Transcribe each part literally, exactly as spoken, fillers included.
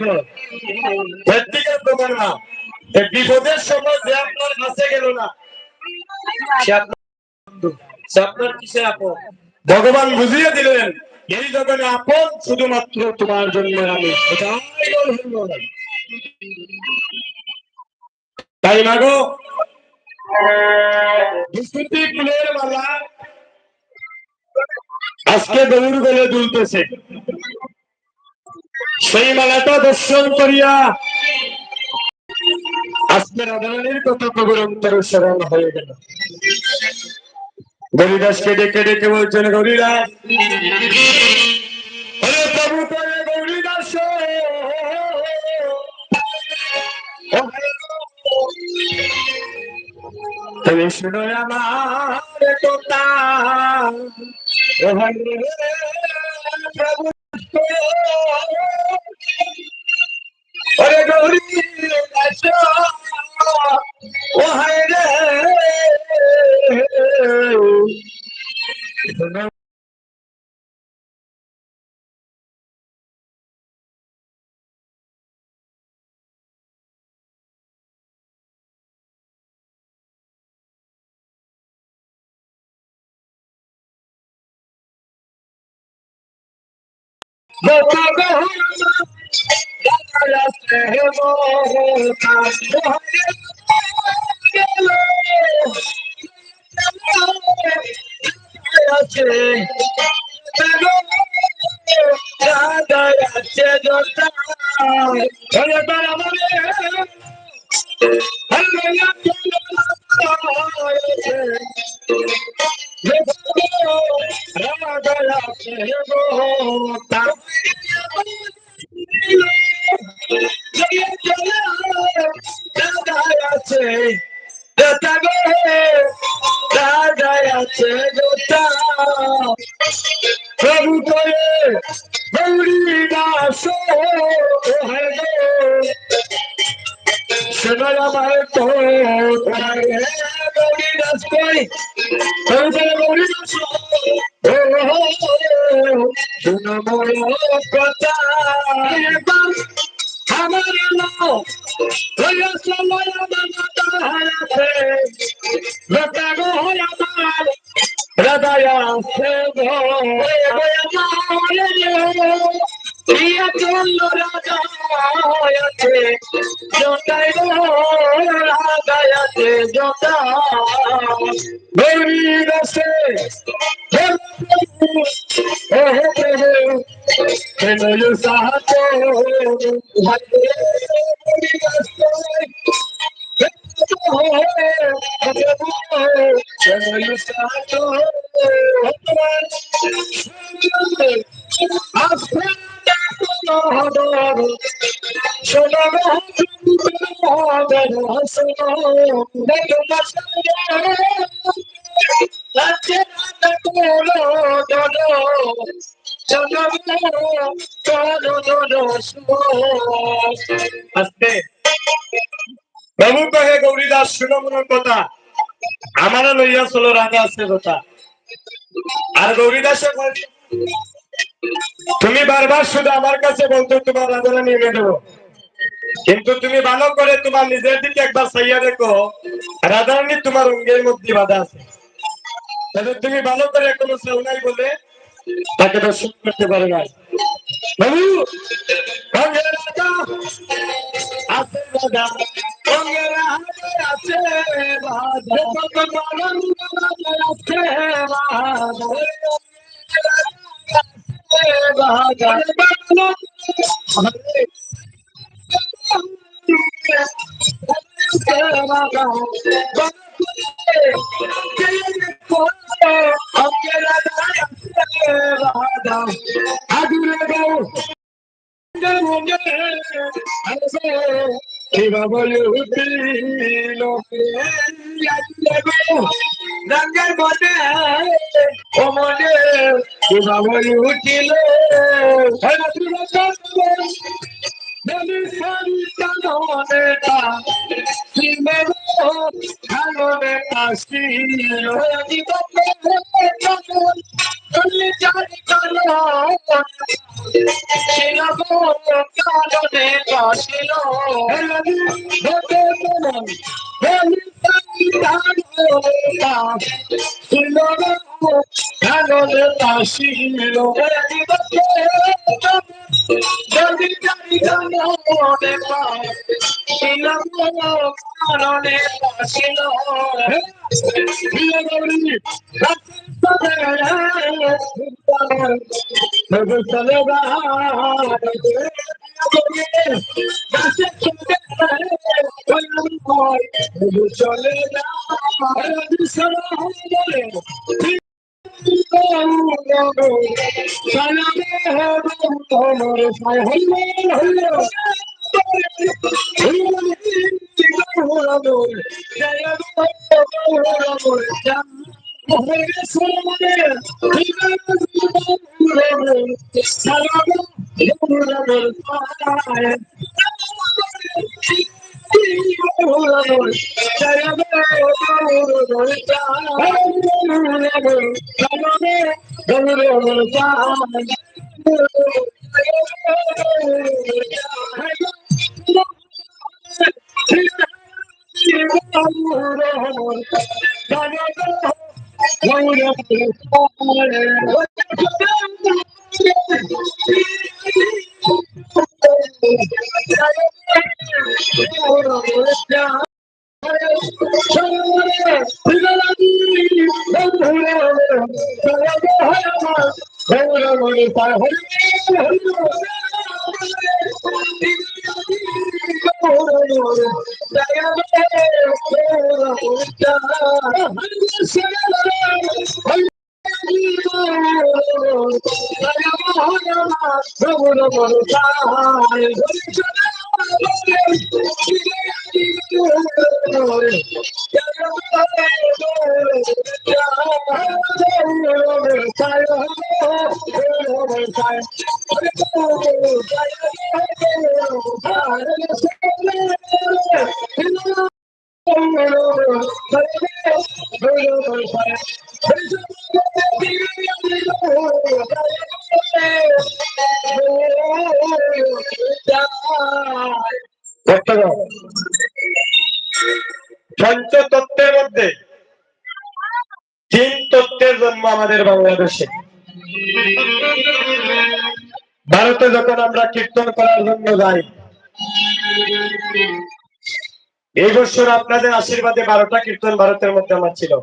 সত্য। এর থেকে প্রমাণ না। এই বিপদের সময় যে আপনার কাছে গেল না, সে আপনার বন্ধু, সে আপনার কিসের আপন? ভগবান বুঝিয়ে দিলেন, এই জগতে আপন শুধুমাত্র তোমার জন্য আমি। এটাই গৌর হরিবল। তাই মাগো, বিষ্ণুপ্রিয়া ফুলের মালা আজকে গৌর গলে দুলতেছে। সেই মালাটা দর্শন করিয়া আজকে রাধারানীর কথা প্রভুর অন্তরে স্মরণ হয়ে গেল। গৌরীদাসকে ডেকে ডেকে বলছেন, "গৌরীদাস, ওরে প্রভু, তোরে গৌরীদাস, ও তুমি শুনো আমার কথা, ও হায় রে প্রভু, ওরে গৌরীদাস, ও হায় রে।" প্রভু তোরে গৌরী দাস, ও হে গো, সেবায় আমার তো তারে গৌরী দাস কই, প্রভু তোরে গৌরী দাস, ও, ও, ও, ও, শুনো মোর কথা। আমার নাম হইয়া সময় আমার মাথা হারাতে, বেটা গো আমার রাধায় আছে গো। ইয়া চন্দ্র রাধায় আছে, জটায় গো রাধায় আছে জটা। গৌরী রসে, হে প্রভু, হে প্রভু, হে নয় সাহায্য। আস্তে। প্রভু কহে, "গৌরীদাস, শুনো মোর কথা, আমারে লইয়া চলো, রাধা আছে কথা।" আর গৌরীদাসে কয়, "তুমি বারবার শুধু আমার কাছে বলতো তোমার রাধারানী এনে দেবো, কিন্তু তুমি ভালো করে তোমার নিজের দিকে একবার চাইয়া দেখো, রাধারানী তোমার অঙ্গের মধ্যে বাঁধা আছে।" তাহলে তুমি ভালো করে এখনো চাও নাই বলে তাকে দর্শন করতে পারো নাই। বাবু, অঙ্গে রাধা আছে, রাধা, অঙ্গে রাধা আছে, রাধা, কত পালন রাধা আছে, রাধা, রাধা, রাধা। কলিজার কারণে ছিল গো, কারণে বাসিল। ছিল গো, কারণে বাসিল। যদি জানি কারণে বাসিল। পঞ্চতত্ত্বের মধ্যে তিন তত্ত্বের জন্ম আমাদের বাংলাদেশে। ভারতে যখন আমরা কীর্তন করার জন্য যাই, এই বছর আপনাদের আশীর্বাদে বারোটা কীর্তন ভারতের মধ্যে আমার ছিল।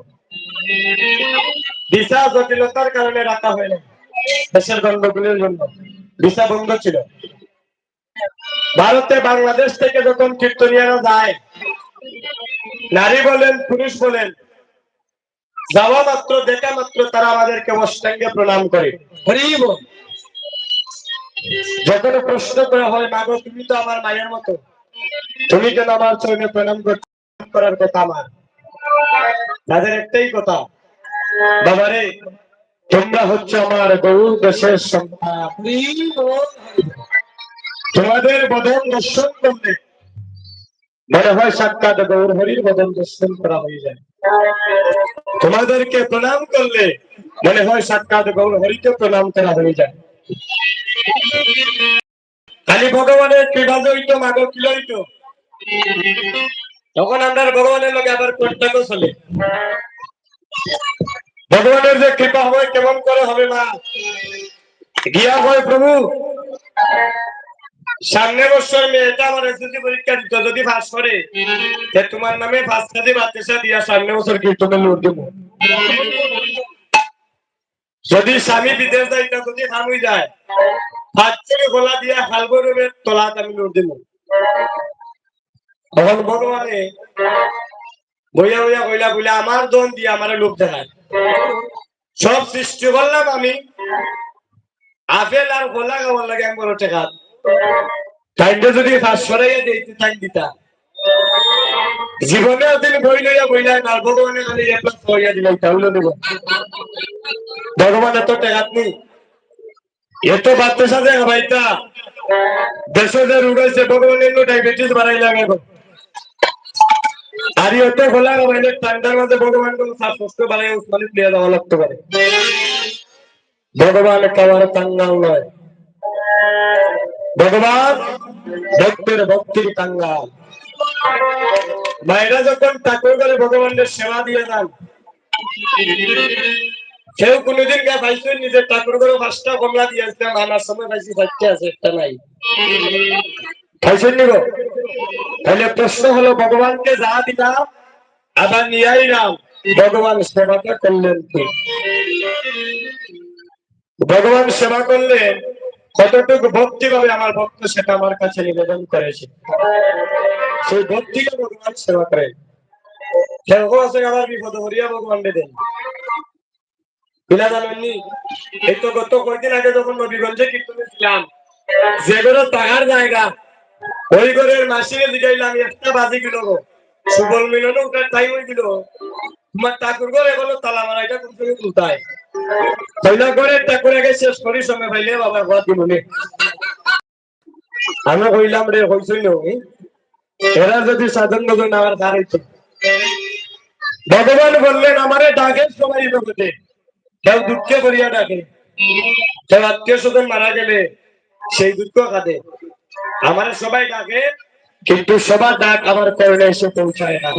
ভিসা জটিলতার কারণে রাখা হয় না, দেশের গণ্ডগোলের জন্য ভিসা বন্ধ ছিল। ভারতে বাংলাদেশ থেকে যখন কীর্তনিয়ারা যায়, নারী বলেন, পুরুষ বলেন, যাওয়া মাত্র, দেখা মাত্র তারা আমাদেরকে অষ্টাঙ্গে প্রণাম করে। হরি বল। যখন প্রশ্ন করা হয়, "মা গো, তুমি তো আমার মায়ের মতো, তুমি কেন আমার চরণে প্রণাম করছো?" করার কথা আমার, তাদের একটাই কথা, "বাবারে, তোমরা হচ্ছে আমার গৌর দেশের সন্তান। হরি বল। তোমাদের বদন দর্শন করলে মনে হয় সাক্ষাৎ গৌর হরির বদন দর্শন করা হয়ে যায়। তোমাদেরকে প্রণাম করলে মনে হয় সাক্ষাৎ গৌর হরিকে প্রণাম করা হয়ে যায়।" খালি ভগবানের কৃপা যে হইতো, মাগো কি লইতো। তখন আমরা ভগবানের লগে আবার contact-ও চলে। ভগবানের যে কৃপা হবে, কেমন করে হবে মা? গিয়া হয়, "প্রভু, সামনে বছর মেয়েটা আমার এসএসসি পরীক্ষা দিত, যদি পাস করে, তে তোমার নামে পাঁচ কেজি বাতাসা দিয়া সামনে বছর কীর্তনে লুট দিব।" যদি স্বামী বিদেশ যাইতা, যদি হাম হই যায়, পাঁচ কেজি কলা দিয়া হালগো রুমের তলাত আমি লুট দিব। তখন ভগবানে বইয়া বইয়া কইলা, বলে, "আমার ধন দিয়ে আমারে লোভ দেখায়। সব সৃষ্টি করলাম আমি, আপেল আর কলা খাওয়ার লাগে আমি বড় টেকা। তাইলে যদি পাঁচ সরাইয়া দিতে, তাই দিতা। জীবনে ওদিন বই লইয়া বইলাই না, ভগবানে খালি এক লাখ খাওয়াইয়া দিলাই, তাহলে দেব।" ভগবান এত টেকাত নেই, এত বাতাসা যে খাবাইতা, দেশে যে রোগ হয়েছে, ভগবান এগুলো ডায়াবেটিস বাড়াইলাম এখন। আর এত খোলা খাবাইলে ঠান্ডার মাঝে ভগবান কোনো শ্বাসকষ্ট বাড়াই উসমানিত নিয়ে যাওয়া লাগতে পারে। ভগবান খাওয়ার কাঙ্গাল নয়, ভগবান ভক্তের ভক্তির কাঙ্গাল। মায়েরা যখন ঠাকুর ঘরে ভগবানের সেবা দিয়া যান, কেউ কোনোদিন গা পাইছইন নিজের ঠাকুর ঘরে পাঁচটা কমলা দিয়া আসতে, আনার সময় পাইছি চারটে আছে, একটা নাই, পাইছইন নি গো? তাহলে প্রশ্ন হলো, ভগবানকে যা দিলাম, আবার নিয়ে আইলাম, ভগবান সেবাটা করলেন কি? ভগবান সেবা করলেন কতটুকু ভক্তি ভাবে আমার ভক্ত সেটা আমার কাছে নিবেদন করেছে, সেই ভক্তিকে ভগবান সেবা করেন। কেউ আছে আবার বিপদ করিয়া ভগবান দেন, বিনা জানেননি। এই তো গত কয়েকদিন আগে যখন নবীগঞ্জে কীর্তনে ছিলাম, যে ঘরে থাকার জায়গা, ওই ঘরের মাসিরে জিগাইলাম, একটা বাজি গেল গো, সুবল মিলনে উঠার টাইম হয়ে গেল, তোমার ঠাকুর ঘর এখনো তালা মারা, এটা কোন সময় খুলতায়? কইলা ঘরের ঠাকুর আগে শেষ করি, সময় পাইলে বাবা ঘর দিব নে। আমি কইলাম, রে, কইছই না, এরা যদি সাধন ভজন আমার কার হইতো। ভগবান বললেন, আমারে ডাকে সবাই জগতে, কেউ দুঃখে করিয়া ডাকে, কেউ আত্মীয় স্বজন মারা গেলে সেই দুঃখ কাঁদে। আমারে সবাই ডাকে, কিন্তু সবার ডাক আমার কর্ণে এসে পৌঁছায় না।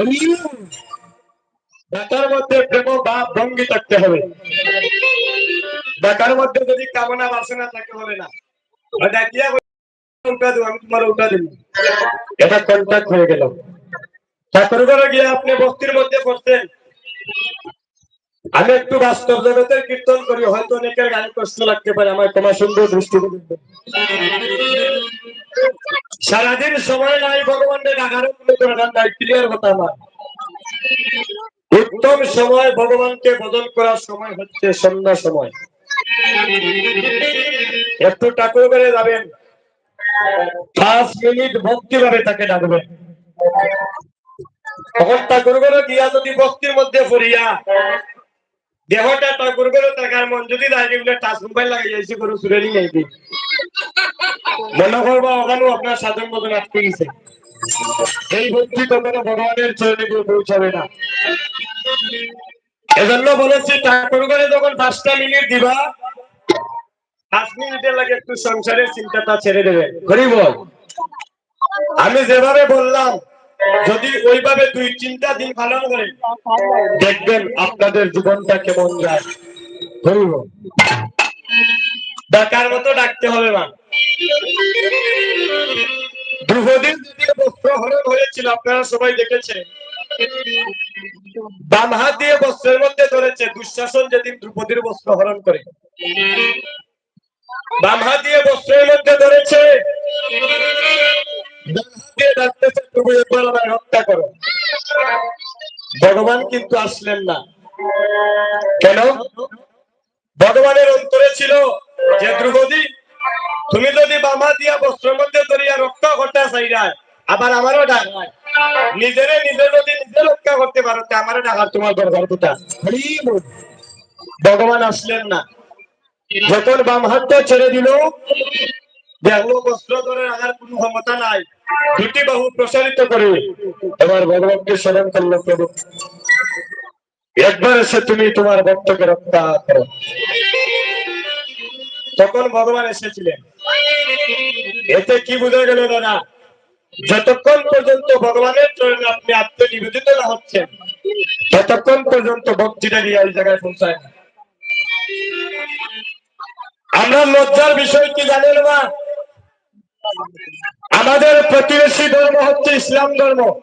ডাকার মধ্যে প্রেম ভাব ভঙ্গি থাকতে হবে, ডাকার মধ্যে যদি কামনা বাসনা থাকে হবে না। আর ডাকিয়া উঠা দেবো, আমি তোমার উঠা দেবো, এটা কন্ট্রাক্ট হয়ে গেল। ঠাকুর ঘরে গিয়ে আপনি ভক্তির মধ্যে পড়ছেন, আমি একটু বাস্তব জগতের কীর্তন করি, হয়তো অনেকের গায়ে কষ্ট লাগতে পারে, আমায় ক্ষমা সুন্দর দৃষ্টিতে দেখবেন। সারাদিন সময় নাই ভগবানকে ডাকারও কোনো দরকার নাই, ক্লিয়ার কথা আমার। উত্তম সময় ভগবানকে ভজন করার সময় হচ্ছে সন্ধ্যা সময়। একটু ঠাকুর ঘরে যাবেন, পাঁচ মিনিট ভক্তিভাবে তাকে ডাকবেন। তখন ঠাকুর ঘরে গিয়া যদি ভক্তির মধ্যে পড়িয়া দেহটা ঠাকুর ঘরে থাকার মন যদি যায়, এগুলো টাচ মোবাইল লাগাই যাইছে, গরু চুরে নিয়ে যাইবে। মনে করবা ওখানেও আপনার সাধন ভজন আটকে গেছে। এই ভক্তি কখনো ভগবানের চরণে গিয়ে পৌঁছাবে না। এজন্য বলেছি, ঠাকুর ঘরে যখন পাঁচটা মিনিট দিবা, পাঁচ মিনিটের লাগে একটু সংসারের চিন্তাটা ছেড়ে দেবে। হরি বল। আমি যেভাবে বললাম, যদি ওইভাবে দুই তিনটা দিন পালন করেন, দেখবেন আপনাদের জীবনটা কেমন যায়। হরি বল। ডাকার মতো ডাকতে হবে না। দ্রৌপদীর যেদিন বস্ত্র হরণ হয়েছিল, আপনারা সবাই দেখেছেন, বাম হাত দিয়ে বস্ত্রের মধ্যে ধরেছে, দুঃশাসন যেদিন দ্রৌপদীর বস্ত্র হরণ করে, বাম হাত দিয়ে বস্ত্রের মধ্যে ধরেছে, ডান হাত দিয়ে ডাকতেছে, "প্রভু, একবার আমায় রক্ষা করো।" ভগবান কিন্তু আসলেন না। কেন? ভগবানের অন্তরে ছিল যে, "দ্রৌপদী, তুমি যদি বাম হাত দিয়া বস্ত্রের মধ্যে ধরিয়া রক্ষা করতে চাইরায়, আবার আমারও ডাকায়, নিজেরে নিজে যদি নিজে রক্ষা করতে পারো, তে আমারও ডাকার তোমার দরকার কোথা?" হরি বল। ভগবান আসলেন না। যখন বাম হাতটা ছেড়ে দিল, দেখলো বস্ত্র ধরে রাখার কোনো ক্ষমতা নাই, দুটি বাহু প্রসারিত করে এবার ভগবানকে স্মরণ করলো, "প্রভু, একবার এসে তুমি তোমার ভক্তকে রক্ষা করো।" তখন ভগবান এসেছিলেন। এতে কি বোঝা গেল দাদা? যতক্ষণ পর্যন্ত ভগবানের চরণে আপনি আত্মনিবেদিত না হচ্ছেন, ততক্ষণ পর্যন্ত ভক্তিটা গিয়ে ওই জায়গায় পৌঁছায় না। আমরা লজ্জার বিষয় কি জানেন মা? আমাদের প্রতিবেশী ধর্ম হচ্ছে ইসলাম ধর্ম।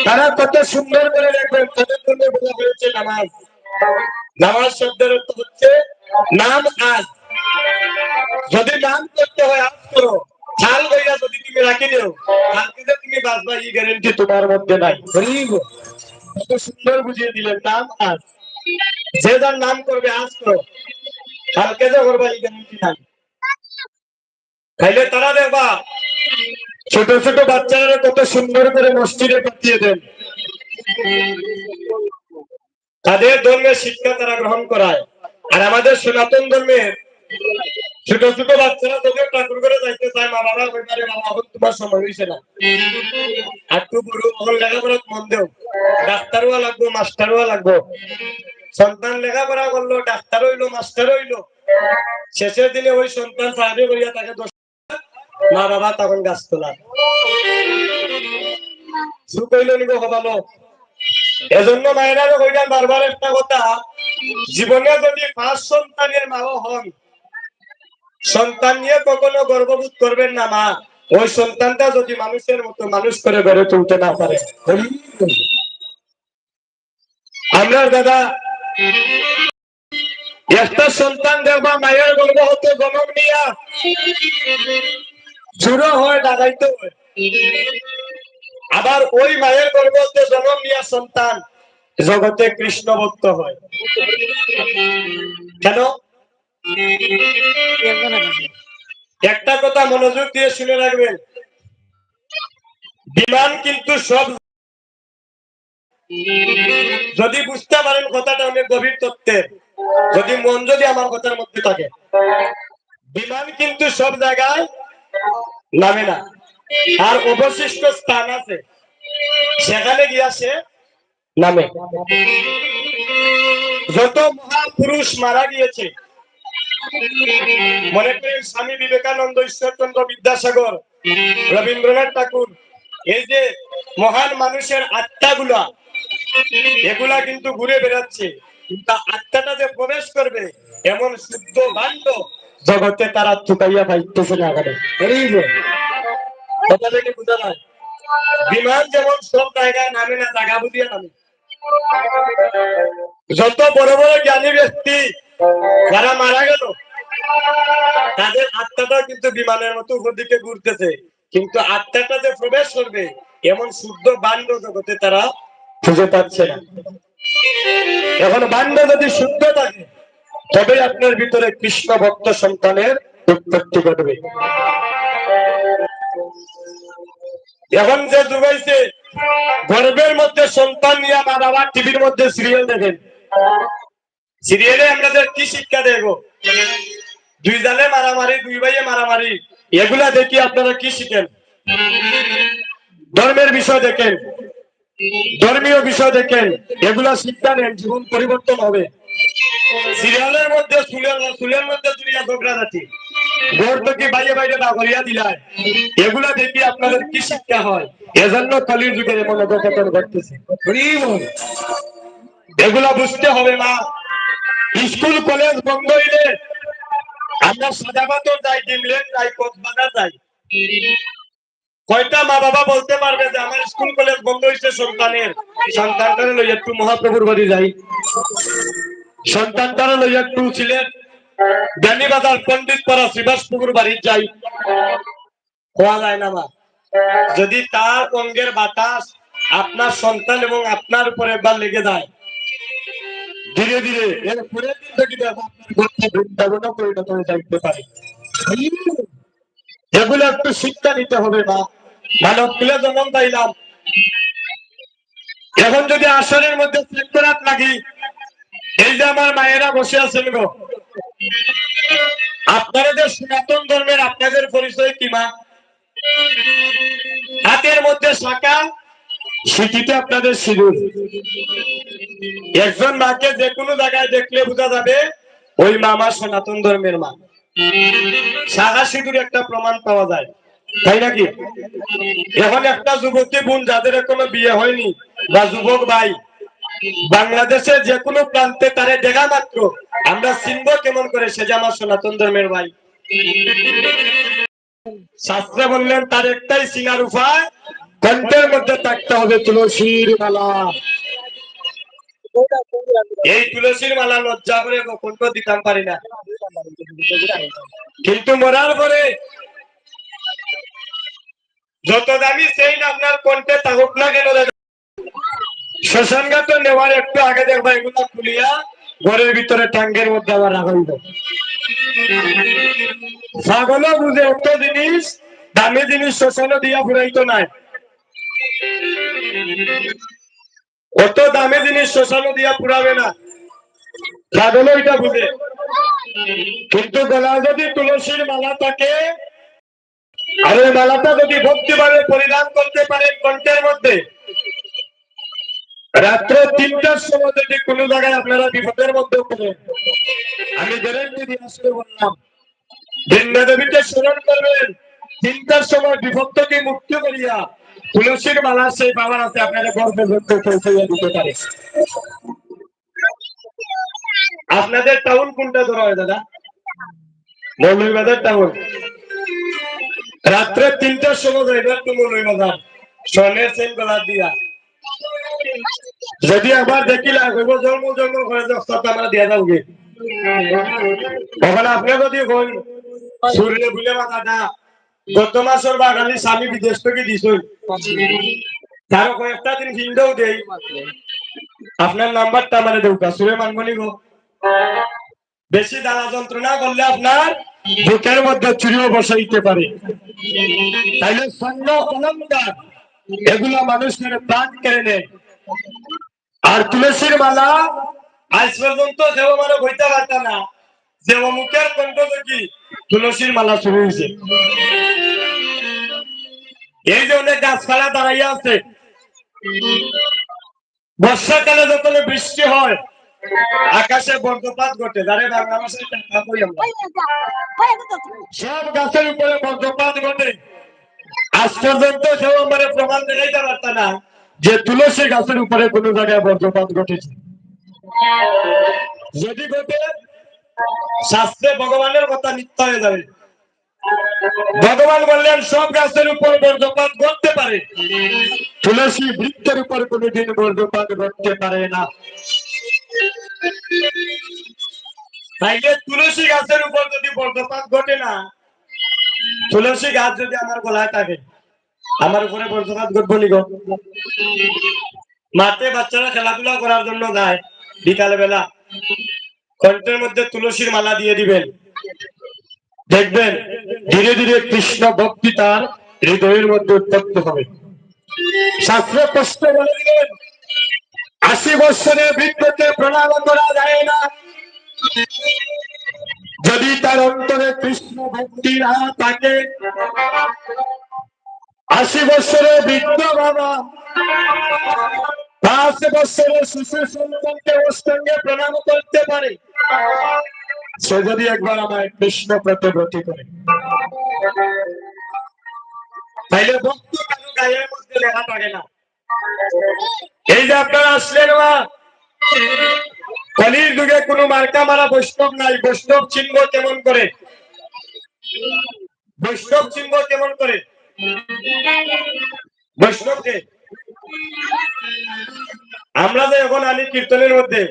তারা কত সুন্দর করে লেখেন, তাদের জন্য বলা হয়েছে নামাজ। নামাজ শব্দের অর্থ হচ্ছে নাম আজ। যদি নাম করতে হয় আজ করো, কাল কইরা যদি তুমি রাখি দেও, কালকে যে তুমি বাঁচবা, এই গ্যারান্টি তোমার মধ্যে নাই। হরি বল। কত সুন্দর বুঝিয়ে দিলেন, নাম আজ। যে যার নাম করবে আজ করো, কালকে যে করবা, এই গ্যারান্টি নাই। তাইলে তারা দেখবা, ছোট ছোট বাচ্চারা কত সুন্দর করে মসজিদে পাঠিয়ে দেন, তাদের ধর্মের শিক্ষা তারা গ্রহণ করায়। আর আমাদের সনাতন ধর্মের ছোট ছোট বাচ্চারা যদিও ঠাকুর ঘরে যাইতে চায়, মা বাবা কইতারে, "বাবা, এখন তোমার সময় হইছে না, আর একটু বড় অখন লেখাপড়াত মন দেও, ডাক্তার হওয়া লাগবো, মাস্টার হওয়া লাগবো।" সন্তান লেখাপড়া করলো, ডাক্তার হইলো, মাস্টার হইলো, শেষের দিনে ওই সন্তান চাকরি করিয়া থাকে দশ, মা বাবা তখন গাছ তোলার। সুখ হইল নিব হবালো। এজন্য মায়েরারও কইলাম বারবার একটা কথা, জীবনে যদি পাঁচ সন্তানের মাও হন, সন্তান নিয়ে কখনো গর্ববোধ করবেন না মা। ওই সন্তানটা যদি মানুষের মতো মানুষ করে গড়ে তুলতে না পারে, আমরা দাদা, একটা সন্তান দেখবা মায়ের গর্ভ হতে জন্ম নিয়া জুড়ো হয়, ডাকাইতে হয়। আবার ওই মায়ের গর্ভ হতে জন্ম নিয়া সন্তান জগতে কৃষ্ণ ভক্ত হয়। কেন? একটা কথা মনোযোগ দিয়ে শুনে রাখবেন, বিমান কিন্তু সব, যদি বুঝতে পারেন কথাটা অনেক গভীর তত্ত্বের, যদি মন যদি আমার কথার মধ্যে থাকে, বিমান কিন্তু সব জায়গায় নামে না, আর অবশিষ্ট স্থান আছে, সেখানে গিয়া সে নামে। যত মহাপুরুষ মারা গিয়েছে, মনে করেন স্বামী বিবেকানন্দ, ঈশ্বরচন্দ্র বিদ্যাসাগর, রবীন্দ্রনাথ ঠাকুর, এই যে মহান মানুষের আত্মাগুলা, এগুলা কিন্তু ঘুরে বেড়াচ্ছে, কিন্তু আত্মাটা যে প্রবেশ করবে এমন শুদ্ধ ভাণ্ড জগতে তারা চুকাইয়া পাইতেছে না। এখানে এই যে কথাটা কি বুঝা যায়? বিমান যেমন সব জায়গায় নামে না, জায়গা বুঝিয়া নামে। যত বড় বড় জ্ঞানী ব্যক্তি যারা মারা গেল, তাদের আত্মাটা কিন্তু বিমানের মতো উপর দিকে ঘুরতেছে, কিন্তু আত্মাটা যে প্রবেশ করবে এমন শুদ্ধ ভাণ্ড জগতে তারা খুঁজে পাচ্ছে না। এখন ভাণ্ড যদি শুদ্ধ থাকে, তবেই আপনার ভিতরে কৃষ্ণ ভক্ত সন্তানের উৎপত্তি ঘটবে। এখন যে যুগ হইছে, গর্ভের মধ্যে সন্তান নিয়ে মা বাবা টিভির মধ্যে সিরিয়াল দেখেন। সিরিয়ালে আপনাদের কি শিক্ষা দেয় গো? দুই জালে মারামারি, দুই ভাইয়ে মারামারি, এগুলা দেখি আপনারা কি শিখেন? ধর্মের বিষয় দেখেন, ধর্মীয় বিষয় দেখেন, এগুলা শিক্ষা নেন, জীবন পরিবর্তন হবে। সিরিয়ালের মধ্যে চুলের, চুলের মধ্যে জুড়িয়া ঝগড়াঝাটি, ঘর থেকে বাইরে বাইরে বাগরিয়া দিলায়, এগুলা দেখি আপনাদের কি শিক্ষা হয়? এজন্য কলির যুগের এমন অধঃপতন ঘটতেছে। হরি বল। এগুলা বুঝতে হবে মা। স্কুল কলেজ বন্ধ হইলে আমরা সাদাপাথর যাই, ডিমল্যান্ড যাই, কক্সবাজার যাই। কয়টা মা বাবা বলতে পারবে যে আমার স্কুল কলেজ বন্ধ হইছে সন্তানের, সন্তানটারে লই একটু মহাপ্রভুর বাড়ি যাই, সন্তানটারে লই একটু সিলেট বিয়ানীবাজার পণ্ডিতপাড়া শ্রীবাস প্রভুর বাড়ি যাই? কওয়া যায় না মা। যদি তার অঙ্গের বাতাস আপনার সন্তান এবং আপনার উপরে একবার লেগে যায়, ধীরে ধীরে এর পরের দিন থেকে দেখো আপনার ঘরটা বৃন্দাবনে পরিণত হয়ে যাইতে পারে। এগুলো একটু শিক্ষা নিতে হবে মা। মানব কুলে জন্ম পাইলাম, এখন যদি আসরের মধ্যে চেক করাত লাগি, এই যে আমার মায়েরা বসে আছেন গো, আপনারা যে সনাতন ধর্মের, আপনাদের পরিচয় কি মা? হাতের মধ্যে শাঁখা, সিঁথিতে আপনাদের সিঁদুর। একজন মাকে যে কোনো জায়গায় দেখলে বোঝা যাবে ওই মা আমার সনাতন ধর্মের মা। শাঁখা সিঁদুর একটা প্রমাণ পাওয়া যায়, তাই নাকি? এখন একটা যুবতী বোন যাদের এখনো বিয়ে হয়নি বা যুবক ভাই, বাংলাদেশে যে কোনো প্রান্তে তারে দেখা মাত্র আমরা চিনব কেমন করে সে যে আমার সনাতন ধর্মের ভাই। শাস্ত্রে বললেন তার একটাই চিনার উপায়, কণ্ঠের মধ্যে থাকতে হবে তুলসীর মালা। এই তুলসীর মালা লজ্জা করে গো কণ্ঠ দিতাম পারি না, কিন্তু মরার পরে যত দামি চেইন আপনার কণ্ঠে থাকুক না কেন, শ্মশানঘাটে নেওয়ার একটু আগে দেখবা এগুলা খুলিয়া ঘরের ভিতরে ট্যাঙ্কের মধ্যে আবার রাখা হইব। ছাগলও বুঝে, অত জিনিস, দামি জিনিস শ্মশানে দিয়া ফুরাইতো নাই, অত দামি জিনিস শ্মশানে দিয়া ফুরাবে না, ছাগলও এটা বুঝে। কিন্তু গলায় যদি তুলসীর মালা থাকে, আর ওই মালাটা যদি ভক্তিভাবে পরিধান করতে পারেন কণ্ঠের মধ্যে, রাত্রে তিনটার সময় যদি কোনো জায়গায় আপনারা বিপদের মধ্যে পড়েন, আমি গ্যারান্টি দিয়ে আসলে বললাম, বৃন্দা দেবীকে স্মরণ করবেন, তিনটার সময় বিপদ থেকে মুক্তি করিয়া তুলসীর মালা সেই পাওয়ার আছে, আপনারা ঘর পর্যন্ত পৌঁছাইয়া দিতে পারে। আপনাদের টাউন কোনটা ধরা হয় দাদা? মৌলভীবাজার টাউন। রাত্রে তিনটার সময় যাইবার তো মৌলভীবাজার, স্বর্ণের চেন গলা দিয়া। যদি আবার দেখিলা, কইব, "জন্ম জন্ম করে যে অবস্থা আমরা দিয়া যাওগি।" ওখানে আপনি যদি কইন, "সুরে বুলে বাজাটা, গত মাসর বা খালি স্বামী বিদেশ থেকে দিছই, তারও কয়েকটা দিন ভিন্ডও দেই, আপনার নাম্বারটা মানে দেউকা, সুরে মানবনি গো।" বেশি জ্বালা যন্ত্রণা করলে আপনার বুকের মধ্যে চুরিও বসাইতে পারে। তাইলে স্বর্ণ অলংকার এগুলা মানুষের প্রাণ কেড়ে নেয়। আর তুলসীর মালা আজ পর্যন্ত কেউ আমারে কইতে পারতা না যে অমুকের কণ্ঠ থাকি তুলসীর মালা চুরি হইছে। এই যে অনেক গাছপালা দাঁড়াইয়া আছে, বর্ষাকালে যখন বৃষ্টি হয়, আকাশে বজ্রপাত ঘটে, যারে বাংলা ভাষায় টাকা কই আমরা। সব গাছের উপরে বজ্রপাত ঘটে। আজ পর্যন্ত কেউ আমারে প্রমাণ দেখাইতে পারতা না যে তুলসী গাছের উপরে কোনো জায়গায় বজ্রপাত ঘটেছে। যদি ঘটে, শাস্ত্রে ভগবানের কথা মিথ্যা হয়ে যাবে। ভগবান বললেন, সব গাছের উপর বজ্রপাত ঘটতে পারে, তুলসী বৃক্ষের উপর কোনোদিন বজ্রপাত ঘটতে পারে না। তাইলে তুলসী গাছের উপর যদি বজ্রপাত ঘটে না, তুলসী গাছ যদি আমার গলায় থাকে, আমার উপরে বজ্রপাত ঘটবো নি গো? মাঠে বাচ্চারা খেলাধুলা করার জন্য যায় বিকালবেলা, কণ্ঠের মধ্যে তুলসীর মালা দিয়ে দিবেন, দেখবেন ধীরে ধীরে কৃষ্ণ ভক্তি তার হৃদয়ের মধ্যে উৎপত্তি হবে। শাস্ত্রে স্পষ্ট বলে দিলেন, আশি বৎসরে বৃদ্ধকে প্রণাম করা যায় না। যদি তার অন্তরে কৃষ্ণ ভক্তি না থাকে, আশি বছরে বৃদ্ধ বাবা পাঁচ বছরে শিশু সন্তানকে অষ্টাঙ্গে প্রণাম করতে পারে, সে যদি একবার আমায় কৃষ্ণ প্রতি ব্রতী করে। তাইলে ভক্ত কারো গায়ের মধ্যে লেখা থাকে না। এই যে আপনারা আসলেন, মা, কলির যুগে কোনো মার্কা মারা বৈষ্ণব নাই। বৈষ্ণব চিনব কেমন করে? বৈষ্ণব চিনব কেমন করে? বৈষ্ণবকে আমরা যে এখন আনি কীর্তনের মধ্যে,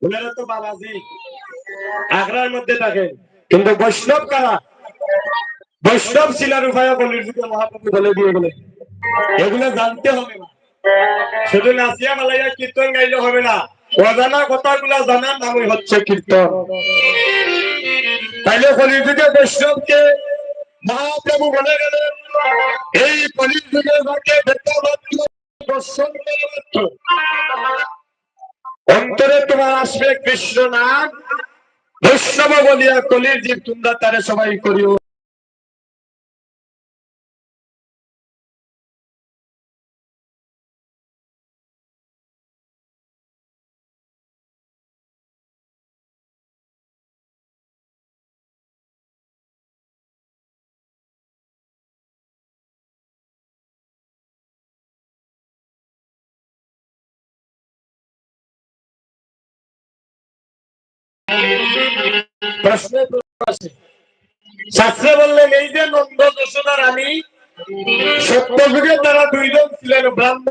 ওনারা তো বাবাজি আখড়ার মধ্যে থাকে, কিন্তু বৈষ্ণব কারা? বৈষ্ণব চিনার উপায় কলির যুগে মহাপ্রভু বলে দিয়ে গেলেন। এগুলো জানতে হবে না, শুধু নাচিয়া মালাইয়া কীর্তন গাইলে হবে না, অজানা কথাগুলা জানার নামই হচ্ছে কীর্তন। তাইলে কলির যুগে বৈষ্ণবকে মহাপ্রভু বলে গেলেন, এই কলির যুগে যাকে দেখা মাত্র, দর্শন করা মাত্র অন্তরে তোমার আসবে কৃষ্ণ নাম, বৈষ্ণব বলিয়া কলির জীব তোমরা তারে সবাই করিও। প্রশ্ন আছে। শাস্ত্রে বললেন, এই যে নন্দ যশোদা রানী, সত্যযুগে তারা দুইজন ছিলেন ব্রাহ্মণ।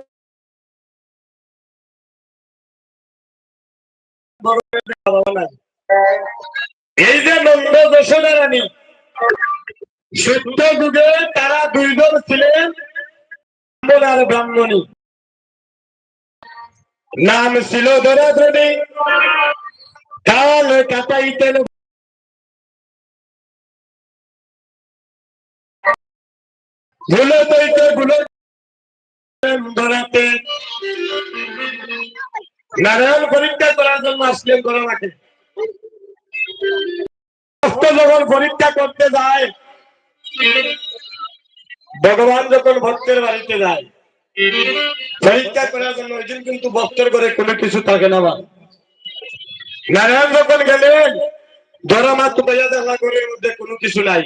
এই যে নন্দ যশোদা রানী, সত্যযুগে তারা দুইজন ছিলেন ব্রাহ্মণ আর ব্রাহ্মণী। নাম ছিল ধরাধরি, কাল কাটাইতেন ভুলে তৈতে ভুলে ধরাতে। নারায়ণ পরীক্ষা করার জন্য আসলেন ধরা মাঠে। ভক্ত যখন পরীক্ষা করতে যায়, ভগবান যখন ভক্তের বাড়িতে যায়, পরীক্ষা করার জন্য। ওই দিন কিন্তু ভক্তর ঘরে কোনো কিছু থাকে না বা। নারায়ণ যখন গেলেন, ধরা মাত্র পাইয়া দেখলা ঘরের মধ্যে কোনো কিছু নাই।